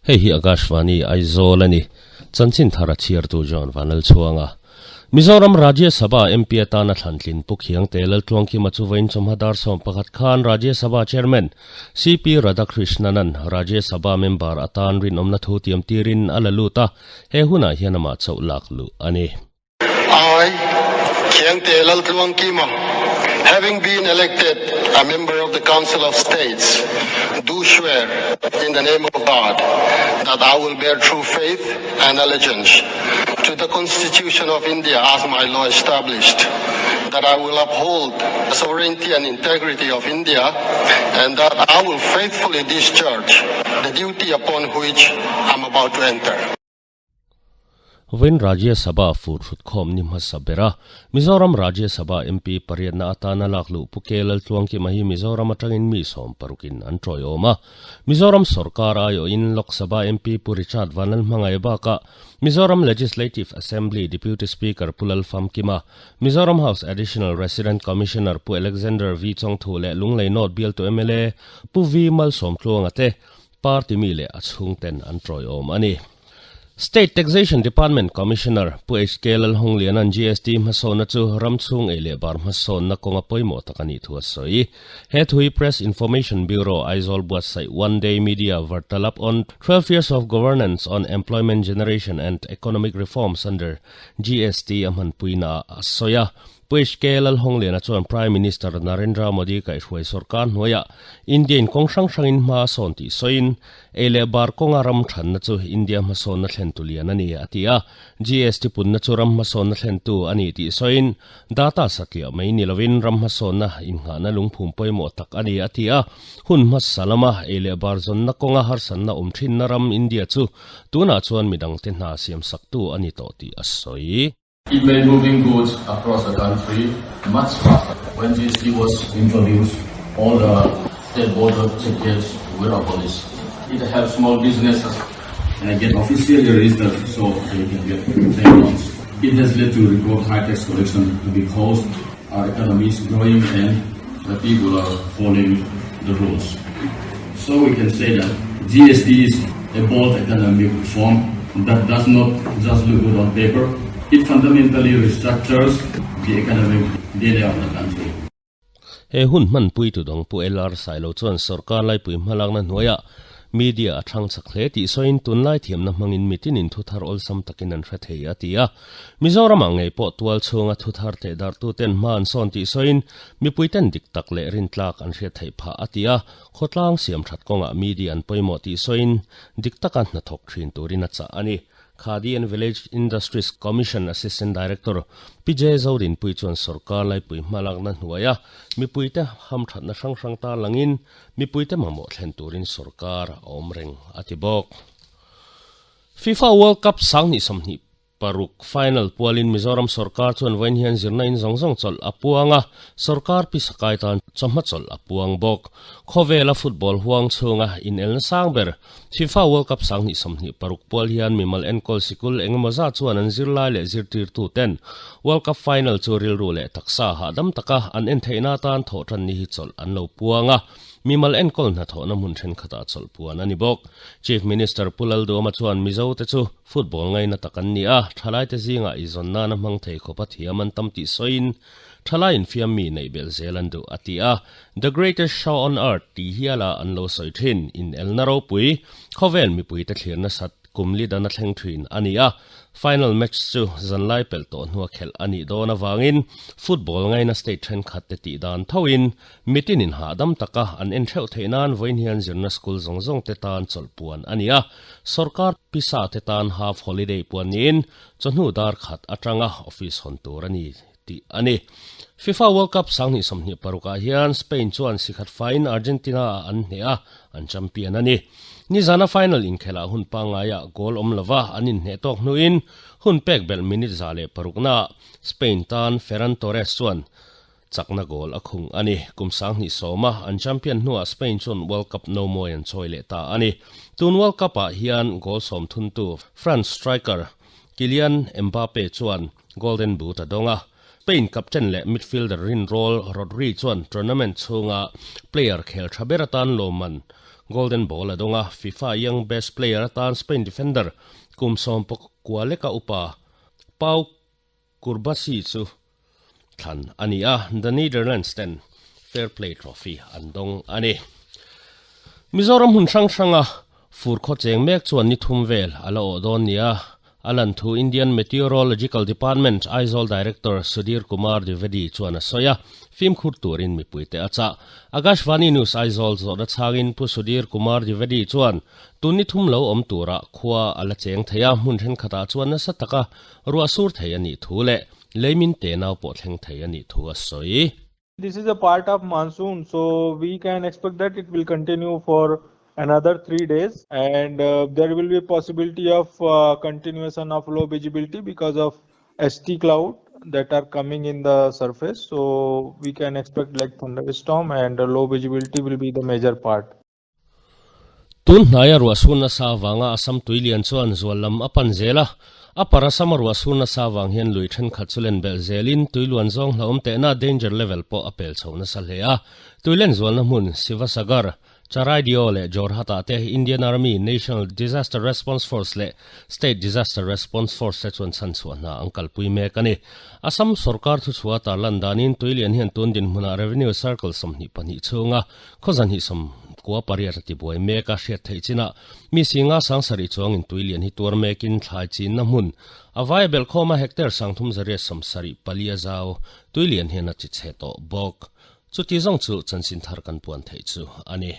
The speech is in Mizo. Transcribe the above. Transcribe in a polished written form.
Hei hi Akashvani Aizawl a ni. Chanchin thar a chhiartu John Vanlalchhuanga. Mizoram Rajya Sabha MP atana thlantlin Pu Khiangte Laltluangkima chu vawiin chawmha dar 11 khan Rajya Sabha Chairman CP Radhakrishnan-a'n Rajya Sabha member atan rinawmna thu tiam tirin a la lut a, he hunah hian amah chauh lak luh a ni. I, Khiangte Laltluangkima, having been elected a member of the Council of States, do swear in the name of God that I will bear true faith and allegiance to the Constitution of India as my law established, that I will uphold the sovereignty and integrity of India, and that I will faithfully discharge the duty upon which I'm about to enter. Vawiin Rajya Sabha fur hrutkhawm ni hmasa ber a, Mizoram Rajya Sabha MP pariatna atana lak luh Pu K Laltluangkima hi Mizoram atangin mi 60 in an tawiawm a. Mizoram sorkar aiawhin Lok Sabha MP Pu Richard Vanlalhmangaih bakah Mizoram Legislative Assembly Deputy Speaker Pu Lalfamkima, Mizoram House Additional Resident Commissioner Pu Alexander V Chawngthu leh Lunglei North bialtu mla Pu V Malsawmtluanga te party mi leh a chhungten an tawiawm a ni. State Taxation Department Commissioner Pu HK Lalhungliana'n GST hmasawnna chu ram chhung ei leh bar hmasawnna kawnga pawimawh tak a nih thu a sawi. He thu hi Press Information Bureau Aizawl buatsaih One Day Media Vartalap on 12 Years of Governance on Employment Generation and Economic Reforms under GST a hmanpuinaah a sawi a. Pu HK Lalhawng-Liana chuan Prime Minister Narendra Modi kaihhruai sorkar hnuaiah India-in kawng hrang hrangin hma a sawn tih sawiin, ei leh bar kawnga ram thanna chu India hmasawnna thlentu lian a ni, a ti a. GST punna chu ram hmasawnna thlentu a ni tih sawiin, data satliah mai ni lovin ram hmasawnna innghahna lungphum pawimawh tak a ni, a ti a. Hun hmasa lama ei leh bar zawnna kawnga harsatna awm thinna ram India chu tunah chuan midangte hna siamsaktu a ni tawh tih a sawi. It made moving goods across the country much faster. When GST was introduced, all the state border checkpoints were abolished. It helps small businesses get officially registered so they can get bank loans. It has led to record high tax collection because our economy is growing and the people are following the rules. So we can say that GST is a bold economic reform that does not just look good on paper, it fundamentally restructures the economic DNA of the country. He hun hmanpui tu dang Pu LR Sailo chuan sorkar laipui hmalakna hnuaiah media a thang chak hle tih sawiin tunlai thiamna hmangin mitinin thu thar awlsam takin an hre thei a ti a. Mizoramah ngei pawh tual chhunga thu thar teh darhtuten hma an sawn tih sawiin mipuiten dik tak leh rintlak an hriat theih phah a ti a. Khawtlang siam that kawngah media an pawimawh tih sawiin dik taka hnathawk thin turin a chah a ni. Khadi and Village Industries Commission Assistant Director Pi J Zorinpui chuan sorkar laipui hmalakna hnuaia mipuite hamthatna hrang hrang tarlangin mipuite mamawh thlen turin sorkar a awm reng a ti bawk. FIFA World Cup 2026 final pualin Mizoram sorkar chuan vawiin hian zirna in zawng zawng chawlh a puang a, sorkar pisa kai tan chawhma chawlh a puang bawk. Khawvela football huang chhunga inelna sang ber FIFA World Cup 2026 pual hian mimal enkawl sikul engemaw zat chuan an zirlai leh zirtirtu ten World Cup final chu rilru leh taksa hahdam taka an en theihna atan thawh tan ni hi chawlh an lo puang a, mimal enkawl hnathawhna hmun thenkhatah chawlh puan a ni bawk. Chief Minister Pu Lalduama chuan Mizo te chu football ngaina tak an ni a, thalaite zingah izawn nana hmang thei khawpa thiam an tam tih sawiin Thalai infiam mi neih belh zel an duh, a ti a. The Greatest Show on Earth tih hiala an lo sawi thin. Inelna ropui, khawvel mipuite thlir nasat kum li dana thleng thin a ni a. Final match chu zanlai pelh tawh hnua khelh a nih dawn avangin football ngaina state thenkhat te tih dan thoin mitin inhahdam taka an en theuh theih nan vawiin hian zirna school zawng zawng te tan chawlh puan a ni a. Sorkar pisa te tan half holiday puan niin chawhnu dar khat atanga office hawn tur a ni. tih a ni. FIFA World Cup 2026 ah hian Spain chuan sikhat faiin Argentina ah an hneh a, an champion a ni. Nizana final inkhelh ah hun pangngaiah goal awm lova an inhneh tawk hnuin hun pek belh minute 106 naah Spain tan Ferran Torres chuan chakna goal a khung a ni. Kum 2010 a an champion hnuah Spain chuan World Cup no mawi an chawi leh ta a ni. Tun World Cup ah hian goal sawm thuntu France striker Kylian Mbappe chuan Golden Boot a dawng a, Spain captain leh midfielder rinrawl Rodri chuan tournament chhunga player khel tha ber atan lawmman Golden Ball a dawng a, FIFA Young Best Player atan Spain defender kum sawmpakua leka upa Pau Curbasi chu thlan a ni a, The Netherlands ten Fair Play Trophy an dawng a ni. Mizoram hmun hrang hranga fur khaw cheng mek chuan ni thum vel a la awh dawn nia a lan thu Indian Meteorological Department Aizawl Director Sudhir Kumar Dwivedi chuan a sawi a, fimkhur turin mipuite a chah. Akashvani News Aizawl zawhna chhangin Pu Sudhir Kumar Dwivedi chuan tun ni thum lo awm turah khua a la cheng thei a, hmun thenkhatah chuan nasa taka Ruah sur thei a nih thu leh leimin te nau pawh thleng thei a nih thu a sawi. This is a part of monsoon so we can expect that it will continue for another 3 days and there will be possibility of continuation of low visibility because of ST cloud that are coming in the surface so we can expect like thunderstorm and low visibility will be the major part. Tun hnaia ruahsun nasa avanga Assam tuilian chuan zual lam a pan zel a, a par Assam-a ruahsun nasa avang hian lui thenkhat chu len belh zelin tuiluan zawng hlauhawm tehna danger level pawh a pel chho nasa hle a. Tuilen zualna hmun Sivasagar, Charaideo leh Jorhat-ah te Indian Army, National Disaster Response Force leh State Disaster Response Force te chuan chhanchhuah hna an kalpui mek a ni. Assam sorkar thuchhuah tarlan danin tuilian hian tun dinhmunah Revenue Circle 22 chhunga Khaw zan hi 98 a ti buai mek a, hriat theih chinah mi singa sangsarih chuangin tui lian hi tuar mekin thlai chinna hmun a vai a belh khawm a, hectare 3474 a zau tui lian hian a chi chhe tawh bawk. Chuti zawng chu chanchin thar kan puan theih chu a ni.